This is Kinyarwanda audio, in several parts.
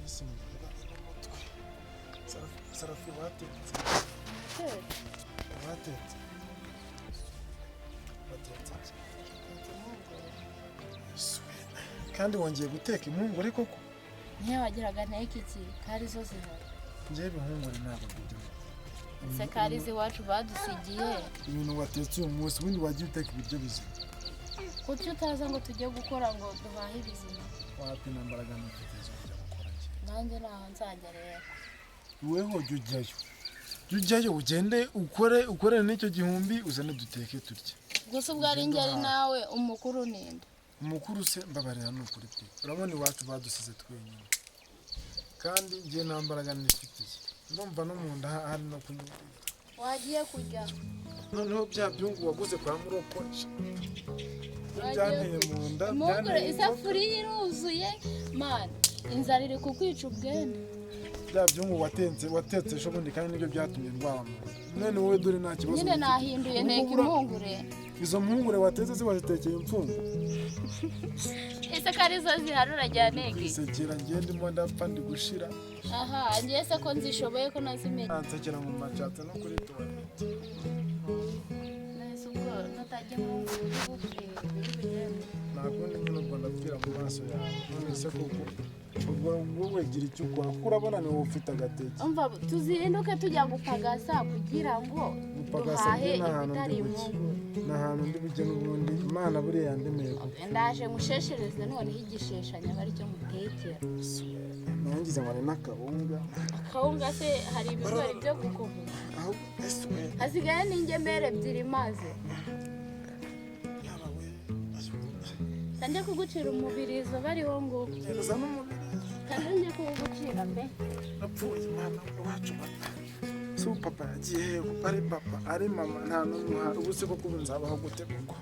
Isi mbwira n'umutwe. Sarafi, watetse? Watetse? Watetse iki? Yesu we. Kandi wongeye guteka impungure koko? Niyo wagiraga nteke iki kari zo zihari? Njyewe ibihungure ntabwo mbirya. Ese kari iwacu badusigiye? Ibintu watetse uyu munsi, ubundi wagiye uteka ibiryo bizima. Kuki utaza ngo tujye gukora ngo duhahe ibizima? Wapi, nta mbaraga mfite zo kujya gukora njye. Nanjye ntaho nzajya rero. Weho jya ujyayo, jya ujyayo, ugende ukore, ukorere n'icyo gihumbi, uzane duteke turye. Gusa ubwo ari njye ari nawe, umukuru ninde? Umukuru se? Mbabarira, ni ukuri pe. Urabona iwacu badusize twenyine, kandi njye nta mbaraga nifitiye, ndumva no mu nda hari no kunyura. Wagiye kurya. Noneho bya byungu waguze kwa Muroko byanteye mu nda. Impungure. Byanteye. Isafuriya iruzuye mani, inzara iri kukwica ubwende. Bya byungu watetse ejo bundi, kandi nibyo byatumye ndwara mu nda. None wowe dore nta kibazo Nyine ufite. nahinduye nteka impungure. Izo mpungure watetse se wazitekeye imfungwa? Ese ko arizo zihari, urajya nteka iki? Kwisekera, njye ndimo ndapfa, ndi gushira. Aha ngiye se ko nzishoboye, ko nazimenye? Nsekera mu mashatse no kuri toilette. Nahise ubwo nutajya impungure uri bupfe, biri bugende. Nta kundi nyine, ubwo ndapfira mu maso yawe. None se koko ubwo wowe gira icyo ukora, kuko urabona ni wowe ufite agateke. Umva, tuzinduke tujya gupagasa kugira ngo Gupagasa? duhahe Njye nta hantu ibitari ndi bujye. impungure. Nta hantu ndi bujye n'ubundi. Imana buriya yandemeye gupfa. Ndaje ngusheshereze noneho igisheshanya aba aricyo mutekera. Nangize ngo ni n'akawunga. Akawunga se hari ibigori byo gukoboka? Aho ese we! Hasigaye n'ingemeri ebyiri maze Yaba we! njye kugucira umubirizo bariho ngo Gereza n'umubiri. Kandi njye kuwugucira pe. Napfuye Imana iwacu bata si ubu. Papa yagiye he? Kuko ari papa, ari mama, nta n'umwe uhari. Ubu se koko ubu nzabaho gute koko?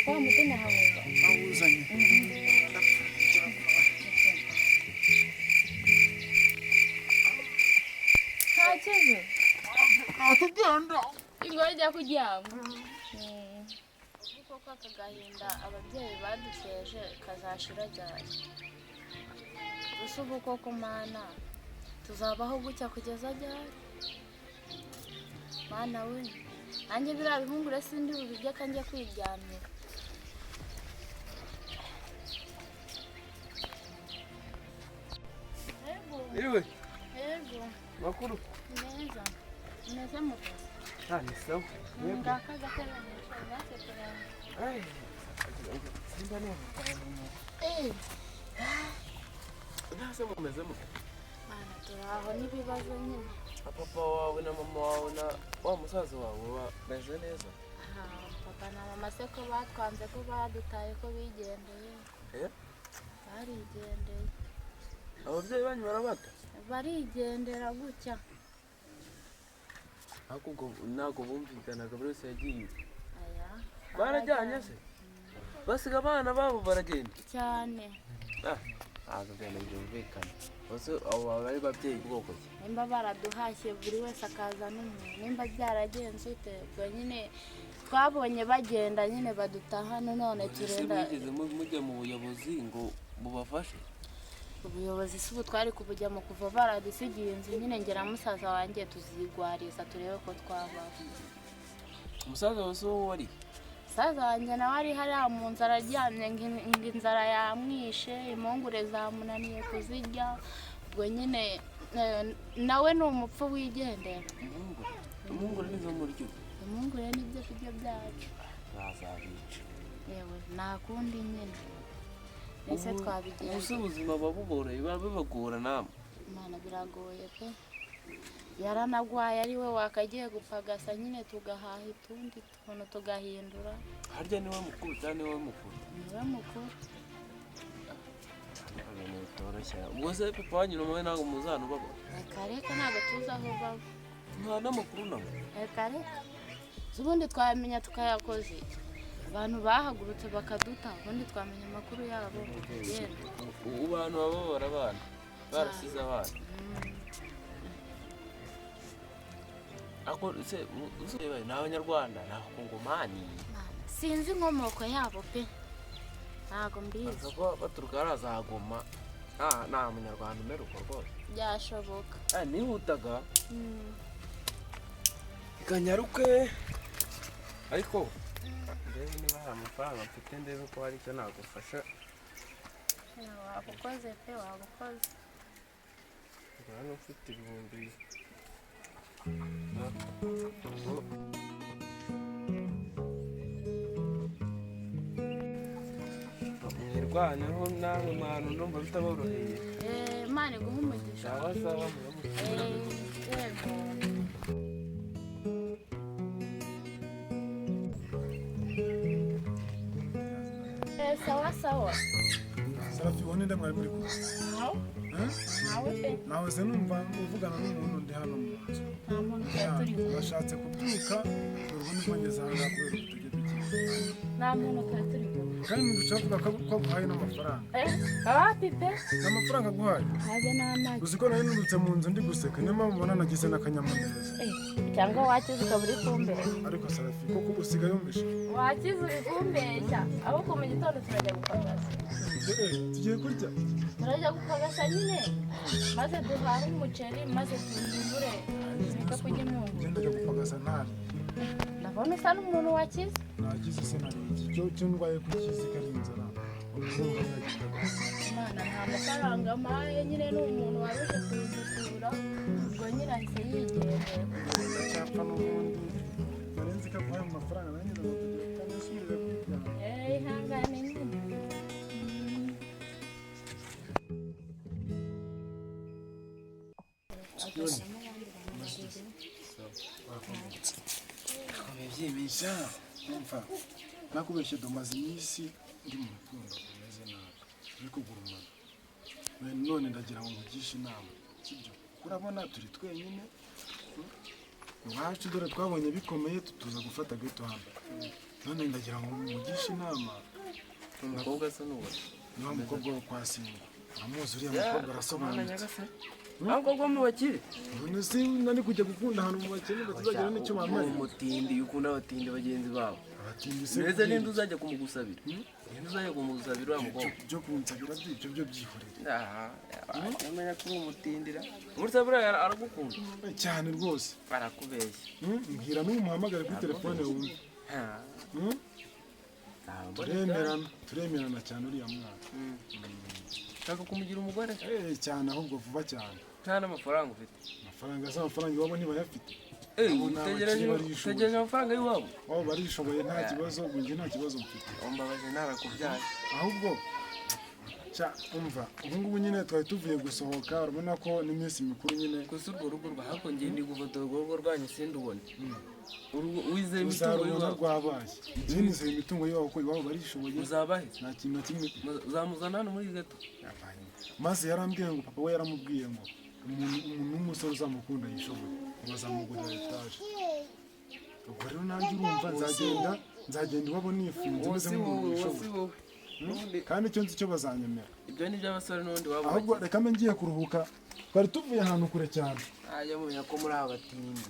Wa mutima hawuva. Awuzanye, ndapfuye cyangwa? Nta kibazo. Natugenda. Ingo jya kuryama. Ubu koko aka gahinda ababyeyi baduteje kazashira ryari? Gusa ubu koko Mana, tuzabaho gutya kugeza ryari? Mana we, nanjye biriya bihungure sindi bubirye, kanjye kwiryamira. Yego. Yewe. Yego. Makuru? Neza, meze mute? Ah, ni sawa. Ngaka gatebe nicaye natwe turaba. Ai, simba neza. Eh. Nase mumeze mute? Mana, turaho n'ibibazo nyine. Papa wawe na mama wawe na wa musaza wawe bameze neza? Aha, papa na mama se ko batwanze, ko badutaye, ko bigendeye? Eh? Barigendeye. Ababyeyi banyu barabata? Barigendera gutya. Ariko ubwo ntabwo bumvikanaga, buri wese yagiye. Aya. Barajyanye se? Basiga abana babo baragenda? Cyane. Ah, ntabwo ibintu byumvikana. Bose abo baba ari babyeyi bwoko ki? Nimba baraduhashye buri wese akaza n'umuntu, nimba byaragenze ute, ubwo nyine twabonye bagenda nyine baduta hano none Ese turenda. mwigeze mujya mu buyobozi ngo bubafashe? Ubuyobozi si ubu twari kubujyamo kuva baradusigiye inzu nyine. Ngera musaza wanjye tuzigwariza turebe ko twabaho. Umusaza wawe si wowe wari? Musaza wanjye nawe ari hariya mu nzara aryamye, ngo inzara yamwishe, impungure zamunaniye kuzirya. Ubwo nyine nawe ni umupfu wigendera. Impungure, impungure nizo muryo? Impungure nibyo biryo byacu. Bazabica. Yewe, nta kundi nyine, ese twabigenza? Ubu se ubuzima buba buboroheye, buba bubagora namwe? Imana, biragoye pe. Yaranagwaye, ari we wakagiye gupagasa nyine tugahaha utundi tuntu tugahindura. Harya niwe mukuru cyangwa niwe mukuru? Niwe mukuru. Ibintu bitoroshye. Ubwo se papa wanyu na mama we ntabwo muzana ubabona? Reka reka, ntabwo tuzi aho baba. Nta n'amakuru nawe? Reka reka. Ubundi twamenya tukayakoze iki? Abantu bahagurutse bakaduta, ubundi twamenya amakuru yabo yenda. Ubu bantu baba babara abana barasize abana. Ariko se uzeba ni Abanyarwanda, ni Abakongomani? Sinzi inkomoko yabo pe, ntabwo mbizi. Baza kuba baturuka hariya za Goma. Nta munyarwanda umera uko rwose. Byashoboka. Nihutaga ikanyaruke, ariko ndebe niba hari amafaranga mfite, ndebe ko hari icyo nagufasha. Waba ukoze pe, waba ukoze. Hano ufite 1000. Mwirwaneho namwe mwana, ndumva bitaboroheye. Imana iguhe umugisha. Sawa sawa. Yego. Sawa sawa. Sarafi, uwo ninde mwari muri kumwe? Ntawe. Eh? Ntawe pe. Nahoze numva uvugana n'umuntu ndi hano mu nzu. Nta muntu twari turi kumwe. Nashatse kubyuka, dore ubu nibwo ngeze aha ngaha kubera udutege duke. Nta muntu twari turi kumwe. Kandi mu duce avuga ko aguhaye n'amafaranga. Wapi pe. Nta mafaranga aguhaye? Habe n'amagi. Uzi ko nari nurutse mu nzu ndi guseka, niyo mpamvu ubona nagize n'akanyamuneza. Cyangwa wakize ukaba uri kumbeshya. Ariko Sarafi, koko usigaye umvisha. Wakize uri kumbeshya, ahubwo mu gitondo turajya gupagasa. Tugiye kurya. Turajya gupagasa nyine, maze duhahe umuceri, maze tuwugure, tureke kurya impungure. Ngenda njya gupagasa ntari. Ndabona usa n'umuntu wakize. Nakize se nariye iki? Cyo ndwaye kukizi ko ari inzara. Urumva nagenda gute? Imana nta mafaranga mpaye nyine, ni umuntu wari uje kudusura, ubwo nyine ahise yigendera. Ndacyapfa n'ubundi. Nari nzi ko aguhaye amafaranga, nanjye ngo tugiye kutanasubira kurya. Ihangane nyine. Byimisha umva, nakubeshye, dumaze iminsi ndi mu rukundo rumeze nabi, turi kugurumana. None ndagira ngo nkugishe inama, sibyo? Urabona turi twenyine iwacu, dore twabonye bikomeye, tuza gufata gato hano. None ndagira ngo nkugishe inama. Umukobwa asa n'uwo? Ni wa mukobwa wo kwa Singwa, uramuzi uriya mukobwa arasobanutse. Ahubwo mu bakire. None se nari kujya gukunda ahantu mu bakene batazagira n'icyo bamara? Umutindi, ukunda abatindi bagenzi babo. Abatindi se? Ndetse ninde uzajya kumugusabira? Ninde uzajya kumugusabira uriya mukobwa? Byo kunsabira ibyo byo byihorere. Aha, umenya ko uri umutindira. Umusabira aragukunda. Cyane rwose. Barakubeshya. Mbwira n'umuhamagare kuri telefone wumve. Turemerana, turemerana cyane uriya mwana. Ushaka kumugira umugore? Cyane, ahubwo vuba cyane. Nta n'amafaranga ufite. Amafaranga se, amafaranga iwabo ntibayafite? Utegereje amafaranga y'iwabo? Wabo barishoboye, nta kibazo, ubu njye nta kibazo mfite. Umbabaje narakubyaye. Ahubwo umva, ubu ngubu nyine twari tuvuye gusohoka, urabona ko n'iminsi mikuru nyine. Gusa urwo rugo rwahakongeye ndi gufotora urwo rugo rwanyu sindubone. Wizeye imitungo y'iwabo? Rwabaye. Njye nizeye imitungo y'iwabo kuko iwabo barishoboye. Uzabahe? Nta kintu na kimwe. Uzamuzana hano muri gato? Maze yarambwiye ngo papa we yaramubwiye ngo umuntu w'umusore uzamukunda yishoboye bazamugurira etaje. Ubwo rero nanjye urumva nzagenda iwabo nifunze meze nk'umuntu wishoboye. Kandi icyo nzi cyo bazanyemera. Ibyo ni iby'abasore n'ubundi waba. Ahubwo reka mbe ngiye kuruhuka, twari tuvuye ahantu kure cyane. Ajya mumenya ko muri abatindi.